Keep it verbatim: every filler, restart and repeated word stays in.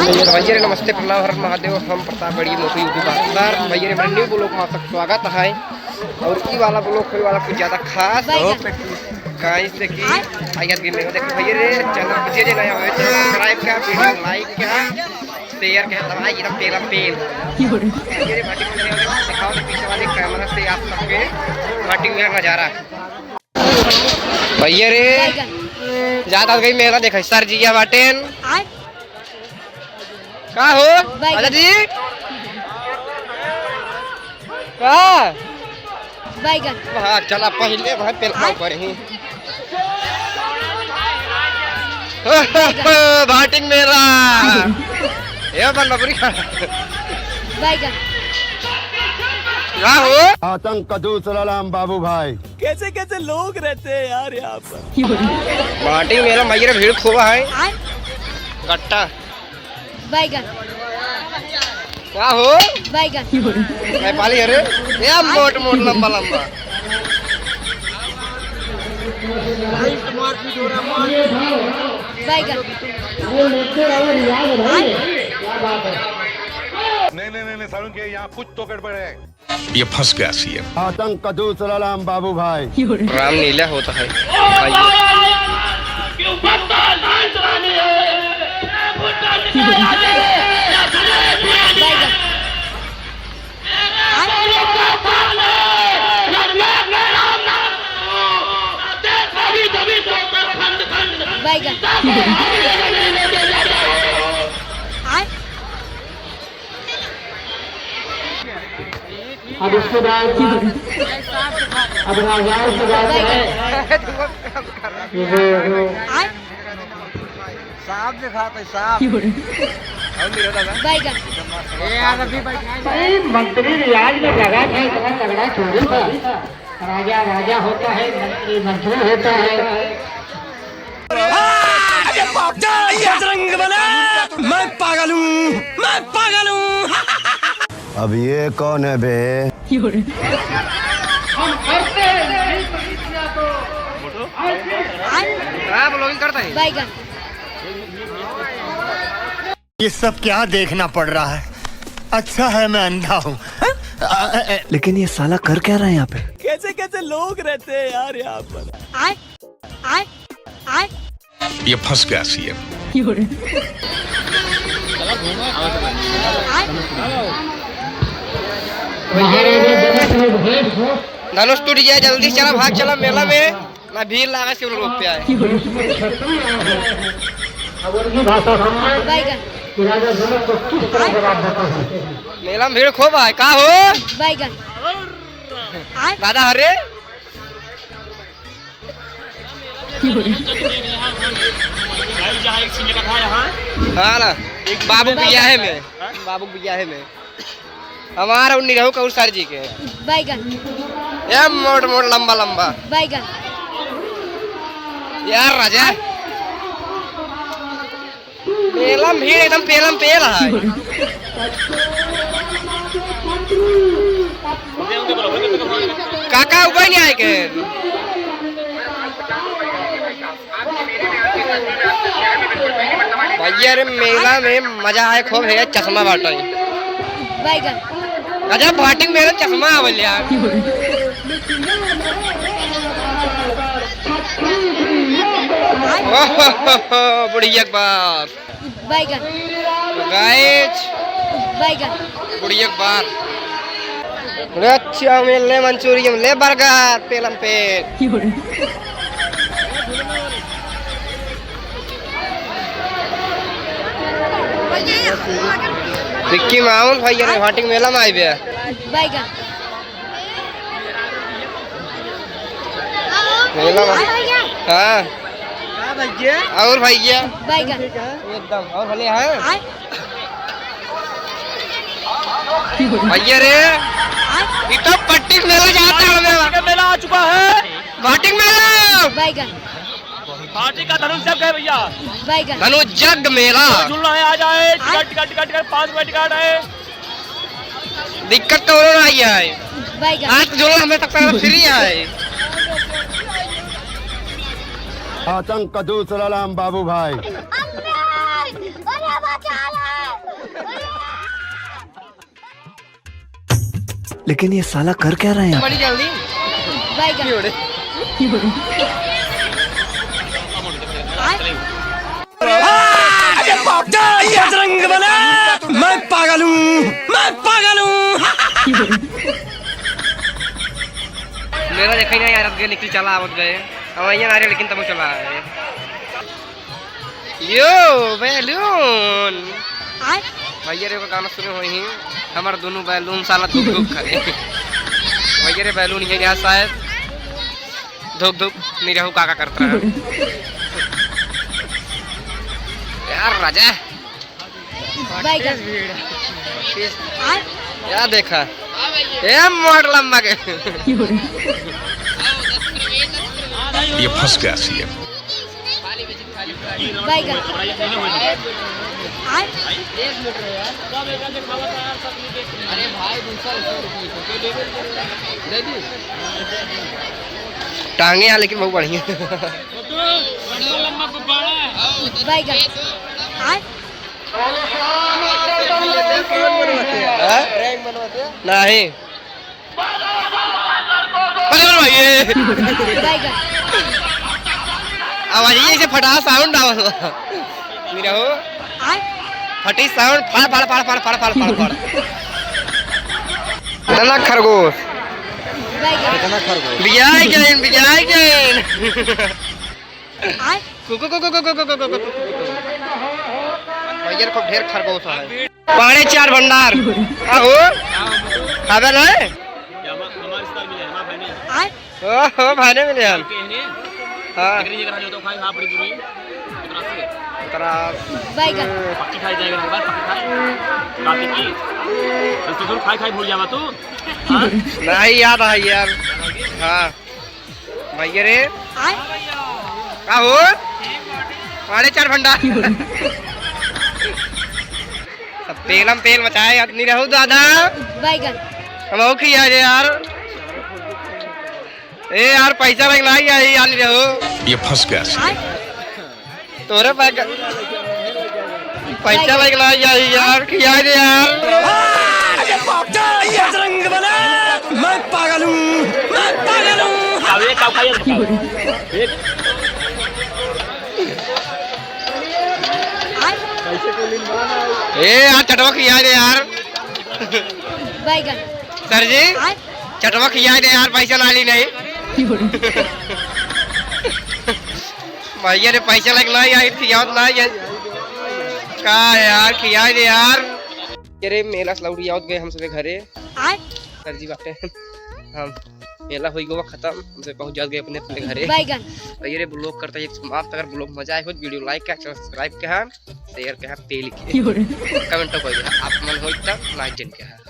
भैया रे, नमस्ते, प्रणाम, हर हर महादेव। हम प्रतापगढ़ी मोती यूपी बस्तर। भैया रे, मेरे न्यू ब्लॉग में आपका स्वागत है। और ई वाला ब्लॉग होए वाला कुछ ज्यादा खास। बैगन। काहे से कि आइए, देखो भैया रे, चैनल पर जे जे नया होए, चैनल सब्सक्राइब का, वीडियो लाइक का, शेयर का, दबाई एकदम पेला पेल। भैया रे, भाटी में दिखाओ तो पीछे वाले कैमरा से आप सबके भाटी में नजारा। भैया रे, बैगन। जाता गई मेला देखा, सर जी क्या बाटेन। आय। का हो? बैगन। राजा जी? का? बैगन। हाँ, चला पहिले वहाँ पे लाओ पर ही। बैगन। भाटिंग मेला। ये बन बबरी खा। बैगन। का हो? आतंक का दूसरा नाम बाबू भाई। कैसे कैसे लोग रहते हैं यार यहाँ पर। भाटिंग मेला में भीड़ खूब है। आय। गट्टा। बैगन। का हो? बैगन। नेपाली अरे? या मोट मोट लंबा लंबा। बैगन। नहीं, नहीं, नहीं, नहीं, सारुण के यहाँ कुछ तो गड़बड़ है। ये फंस गया सीएम। आतंक का दूसरा नाम बाबू भाई। रामलीला होता है। बैगन। आय। अब इसके बाद, अब राजाओं की बात है। ये जो, जो आय। सांप दिखाते, सांप। बैगन। ए यार, अभी बैठा है। भाई, मंत्री रियाज में लगा था, इतना तगड़ा चोरी था। राजा राजा होता है, मंत्री मंत्री होता है। बजरंग बना, मैं पागल हूँ, मैं पागल हूँ। अब ये कौन है बे? हम करते हैं, नहीं तो कितना तो। हाँ, vlogging करता है। बैगन। ये सब क्या देखना पड़ रहा है? अच्छा है मैं अंधा हूँ। लेकिन ये साला कर क्या रहा है यहाँ पे? कैसे कैसे लोग रहते हैं यार यहाँ पर। आय, आय, आय। ये फंस गया सीएम। आय। धनुष टूट गया, जल्दी चला, भाग चला मेला में। ना भीड़ लागा से रोक पे आए। बैगन। मेला में भीड़ खूब है, का हो? बैगन। दादा, अरे। हाँ ना, बाबू बियाहे में, बाबू बियाहे में। हमार और निरहू का और सर जी के। बैगन। ए मोट मोट लंबा लंबा। बैगन। यार राजा। पेलम भीड़ एकदम पेलम पेल है। काका उबे नहीं आए के। भैया रे, मेला में मजा आए खूब है, चश्मा बाटइ। बैगन। अच्छा, भाटिंग मेला चश्मा आवल यार। ओहो, बुढ़िया के बाप। बैगन। गाइस। बैगन। बुढ़िया के बाप। ले चाउमीन, ले मंचूरियन, ले बर्गर, पेलम पेल। मिक्की माउस भैया रे, भाटिंग मेला में आइबे। बैगन। मेला में। हाँ। और भैया? बैगन। एकदम। और भले हैं? आय। भैया रे, आय। ये तो पट्टी मेला जाता है मेला। मेला आ चुका है। भाटिंग मेला। बैगन। भाटिंग का धनुष जग है भैया। बैगन। धनुष जग मेला। झूलना है, आ जाए। आय। टिकट, टिकट, टिकट, टिकट, पाँच रुपए टिकट है। दिक्कत तो हो रहा है। बैगन। आज झूला हमें तक पहले फ्री है। आतंक का दूसरा नाम बाबू भाई। अरे, अरे बचा लो। लेकिन ये साला कर क्या रहा है यहाँ? बड़ी जल्दी। बैगन। बजरंग बना, मैं पागल हूँ, मैं पागल हूँ। मेरा देखा ही ना यार, अब गए निकली, चला आवत गए। हम यहाँ आ रहे, लेकिन तब चला आए। यो, बैलून। आय? भैया रे, एगो गाना सुने होई ही, हमार दोनों बैलून साला धुक धुक करे। भैया रे, बैलून ये यहाँ शायद धुक धुक निरहू काका करता है। यार राजा। बैगन। आय? क्या देखा? ए मोट लंबा के। ये फंस गया सीएम। बैगन। आय? टांगे यहाँ लेकिन बहुत बढ़िया। बैगन। आय? हाँ? नहीं। अरे भाई, ये। बैगन। आवाज ये से फटा साउंड आवत बा। निरहू। आय? फटी साउंड, फड़, फड़, फड़। इतना खरगोश। बैगन। इतना खरगोश। बियाह के, बियाह के। आय? कु, कु, कु। भैया खूब ढेर खरगोश है। पाड़े चार भंडार। आहो। खाबे ना? आय? ओहो, भाने मिले हम। हाँ। उतरा। बैगन। पक्की खाई जाएगा एक बार, पक्की खाई। रात की। तो खाई खाई भूल जावा तू। हाँ? नहीं याद है यार। हाँ। भैया रे। आय? का हो? पाड़े चार भंडार। सब पेलम पेल मचाए यार, निरहू दादा। बैगन। हम हो खिया दे यार। ए यार, पैसा लग ना आई यार, निरहू। ये फंस गया। आय? तोरे पैसा, पैसा लग ना आई यार, खिया दे यार। अरे बाप रे, ये रंग बना, मैं पागल हूँ, मैं पागल हूँ। अब एक काम खाइए, एक। ए यार, चटवा खिया दे यार। बैगन। सर जी, आय? चटवा खिया दे यार, पैसा लाली नहीं। भैया रे, पैसा लग ना यार, खियावत ना यार। का यार, खिया दे यार। अरे मेला से लौट आवत गए हम सबे घरे। आय? सर जी बाटे। हम मेला होई गवा खत्म, हम सब पहुँच जात गए अपने, अपने घरे। बैगन। तो ये रे vlog करता है समाप्त। अगर vlog मजा आए हो तो video like का, channel subscribe का, share का, तेल के। क्यों रे? Comment तो कर दे, आप मन होई तब like जन के है।